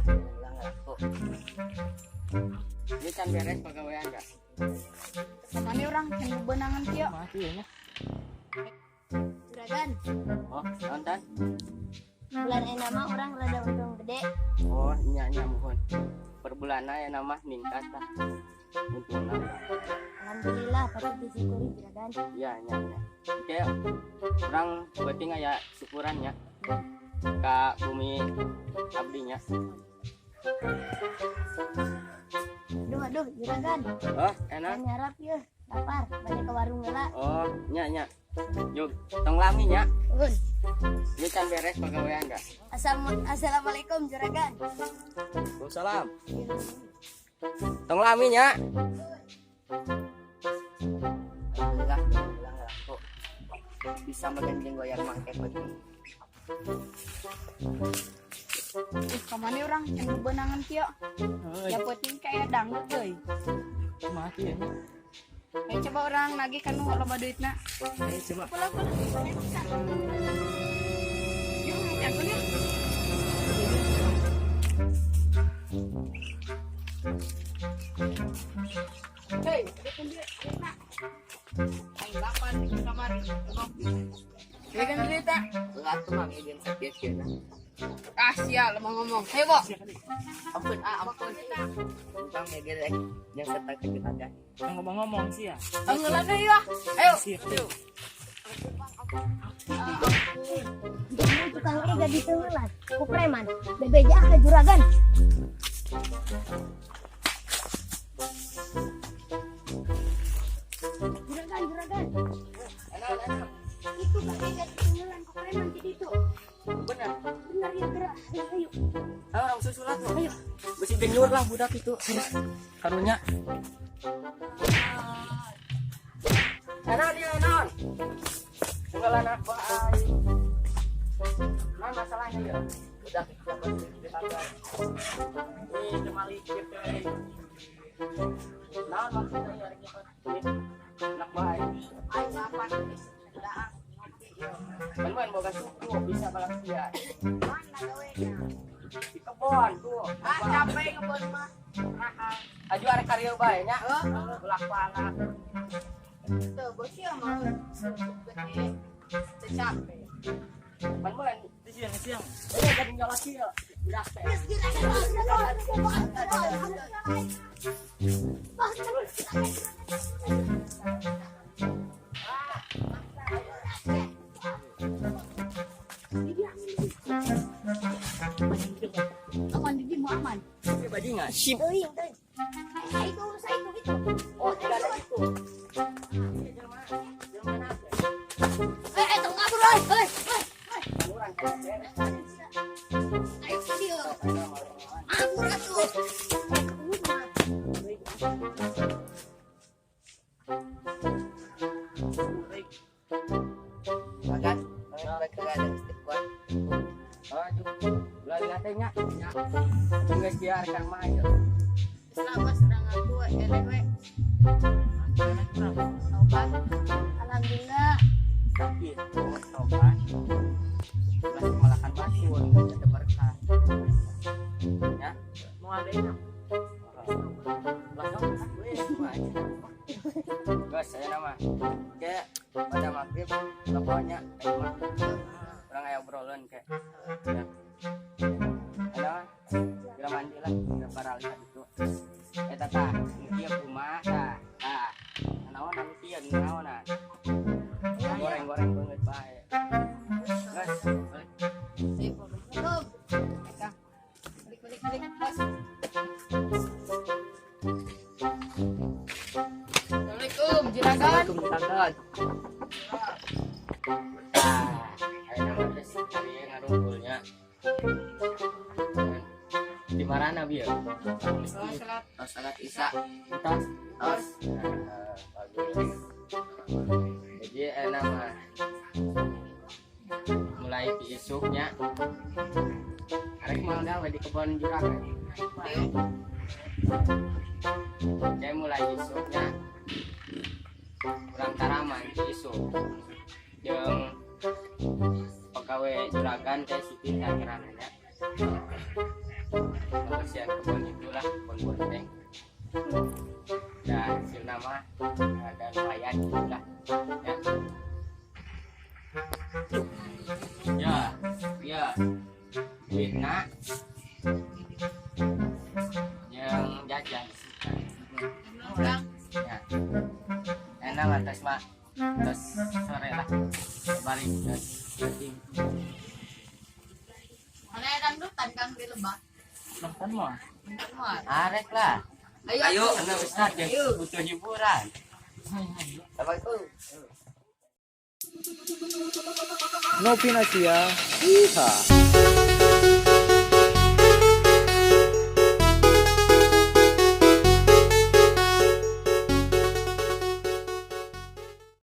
Alhamdulillah laku. Ini can beres pegawaian enggak? Kamari urang can bebenangan kieu. Mati ya. Juragan, Oh, nonton. Bulan ena mah urang rada untung gede. Oh, nya nya muhun. Per bulanna ya nama ningkat lah. Untungna. Alhamdulillah patut disyukuri juragan. Iya, nya nya. Oke, urang penting aya syukuran nya. Ka bumi abdi nya. Aduh aduh juragan. Oh, enak. Can nyarap yeuh, lapar, balik ke warung heula. Oh, nya nya. Yuk, tong lami nya. Un. Ini can beres pegawaian enggak? Assalamualaikum juragan. Waalaikumsalam. Tong lami nya. Alhamdulillah, alhamdulillah laku. Bisa makan goyang mangke penting. Ih, kamari urang can bebenangan kieu. Ya penting kayak dangdut euy. Mati ya. Ayo coba urang nagih kanu loba duitna. Ayo coba. Pulang pulang. Ayo bisa. Yuk, nyangkul yuk. Hei, ada duitna. Aing lapar di kamar. Iya kan duitna? Enggak tuh mah izin sakit ya. Ah, sial, lemah ngomong. Ayo, Bo. Ampun ah, ampun. Tentang ya rek yang serta kejutan. Ngomong-ngomong sih ya. Tenggelam deh, yuk. Ayo. Siap. Jadi tukang ega ditenggelan ku preman. Bebeja ka juragan. Juragan, juragan. Enak, enak. Itu kang ega ditenggelan ku preman jadi itu. Benar. Benar ya gerak. Ayo, ayo. Ayo orang susulan tuh. Ayo. Besi genyur lah budak itu. Karunya. Enak dia non. Tenggelan apa aing. Nah masalahnya ya. Udah dapat dihajar. Ini cemali kieu teh. Naon maksudnya ya rek nyepet? Anak bae. Aing lapar. Daang. Kan boga suku bisa balap sia. Mana gawena? Di kebon tuh. Ah, capek ngebon mah. Mahal. Aju arek karya bae nya. Heeh. Ulah palak. Tuh, bos ya mau gede. Teu capek. Pan ban Siang, siang. ini jadi nyolot kieu. Budak teh. Juragan, Aman di mau aman. Ini bajingan. Sip. Teuing, teuing. Itu saya itu itu. Oh, tidak ada itu. Ini jelema. Jelema naon? Eh, eh, tong kabur, oi. Oi, oi. Urang kan beres. Ayo ke dieu. Kabur atuh. Makan, baik kagak ada istighfar. Oh, aju. Ulah lihat nya. Nya. Geus biarkan mah ieu. Selama sedang aku eleh we. Tobat. Alhamdulillah. Gitu, tobat. Ulah malakan batur, ada berkah. Ya. Mau ada ini? Ulah dong, we aja. Guys, saya nama. Oke, pada maghrib pokoknya ayo mah. Urang aya obrolan kayak. Ya. Ada mah. Bila mandi lah, bila paralih itu. Eta tah, ieu kumaha tah. Tah. Naon anu kieu naonan. Goreng-goreng beungeut bae. Guys, balik. Sip, Assalamualaikum. Eka. Balik balik balik, Bos. Assalamualaikum, juragan. Waalaikumsalam. Ah, aya nama geus ari ngarumpulnya. Di mana bieu? Oh, salat. Oh, salat Isya. Tos. Tos. Nah, bagus. Jadi enak mah mulai di isuknya. Arek mau gawe di kebun juragan. Saya mulai isuknya kurang taraman di isuk. Jeung pegawai juragan teh si Pita gerananya. Bersihan kebun itulah, kebun bonteng. Dan hasil nama ada lumayan gitulah. Ya. Ya, ya. Duitna yang jajan. Kang. Ya. Enak atas mah. Terus sore lah. Balik terus. Mana ya dangdutan, Kang, di lebak? Nonton mah. Moal. Arek lah. Ayo. Ayo, anda Ustaz yang butuh hiburan. Sama itu. Novinasia. Yeehaw.